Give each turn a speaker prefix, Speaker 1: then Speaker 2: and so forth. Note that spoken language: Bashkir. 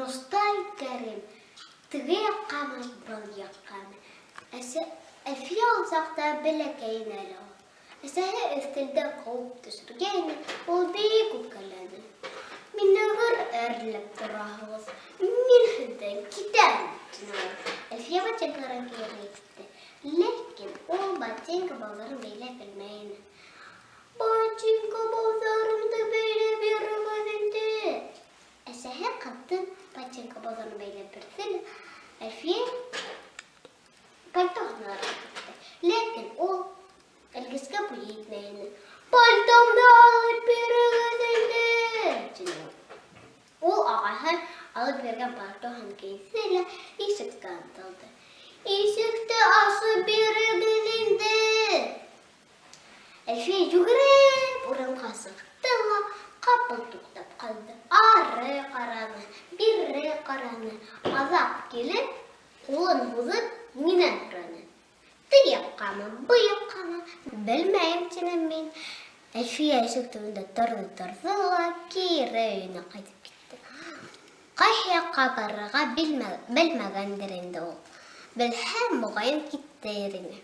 Speaker 1: Мостай Кәрим, теге яҡҡамы, был яҡҡамы? Әсә, Әлфиә ул саҡта бәләкәй ине әле ул. Әсәһе өҫтәлдә ҡыуып төшөргәйне, ул бик үпкәләне. Мине гөр әрләп тораһығыҙ, мин һеҙҙән китәм, тине ул. Әлфиә ботинкаларын кейергә китте. Ләкин ул ботинка бауҙарын бәйләп белмәй ине. Ботинка бауҙарымды бәйләп бирегеҙ инде. Әсәһе ҡыҙҙың ботинка бауҙарын бәйләп бирҙе лә, Әлфиә пальтоһын алырға китте. Ләкин ул элгескә буйы етмәй ине. Пальтомды алып бирегеҙ инде, тине ул. Ул ағаһы алып биргән пальтоһын кейҙе лә ишеккә ынтылды. Ишекте асып бирегеҙ инде. Әлфиә йүгереп урамға сыҡты ла ҡапыл туҡтап ҡалды. Ары ҡараны, бире ҡараны, аҙаҡ килеп, ҡулын һуҙып, минән һораны. Теге яҡҡамы, был яҡҡамы, белмәйем, тинем мин. Әлфиә ишек төбөндә торҙо-торҙо ла кире өйөнә ҡайтып китте. Ҡайһы яҡҡа барырға белмәгәндер инде ул. Белһә, моғайын, китер ине.